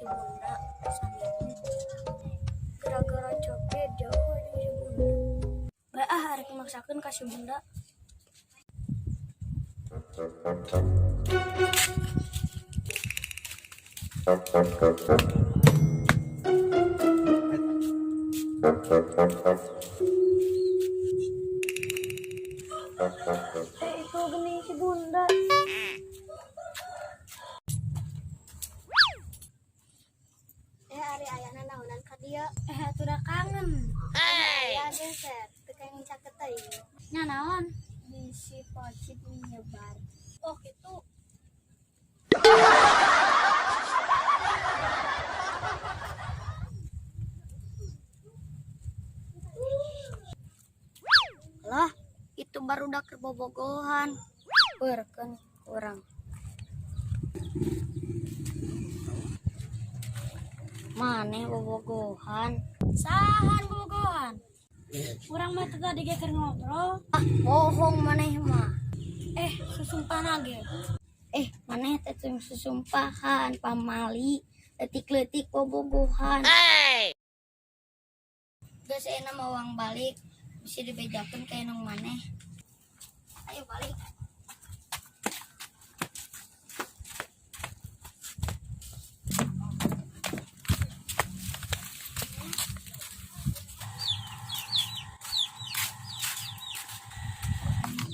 Bunda saminggu. Gara-gara copet jauh jeung si Bunda. Bae ah, arek maksakeun ka si Bunda. Eh, itu geuning si Bunda. Eh, ari ayana naonan ka dieu? Eh, atuh da kangen. Aya geser, teu kenging caket teuing. Nya naon? Bisi pocit menyebar. Oh, kitu. Lah, itu baru udah bobogohan. Berken kurang. Maneh bobogohan? Sahan bobogohan? Urang mah teu tadi ge keur ngobrol. Ah, bohong maneh mah. Eh, susumpah ge. Eh, maneh teh teu susumpahan, pamali. Leutik-leutik bobogohan. Geus ayeuna mah uang balik, bisa dibejakeun ka indung maneh. Ayo balik.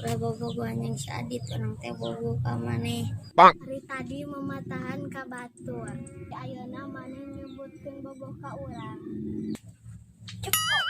Ulah bobogohan jeung si Adit, urang teh bogoh ka maneh. Bonk. Ari tadi mematahan ka batur. Ayeuna maneh nyebutkeun bogoh ka urang. Cepat.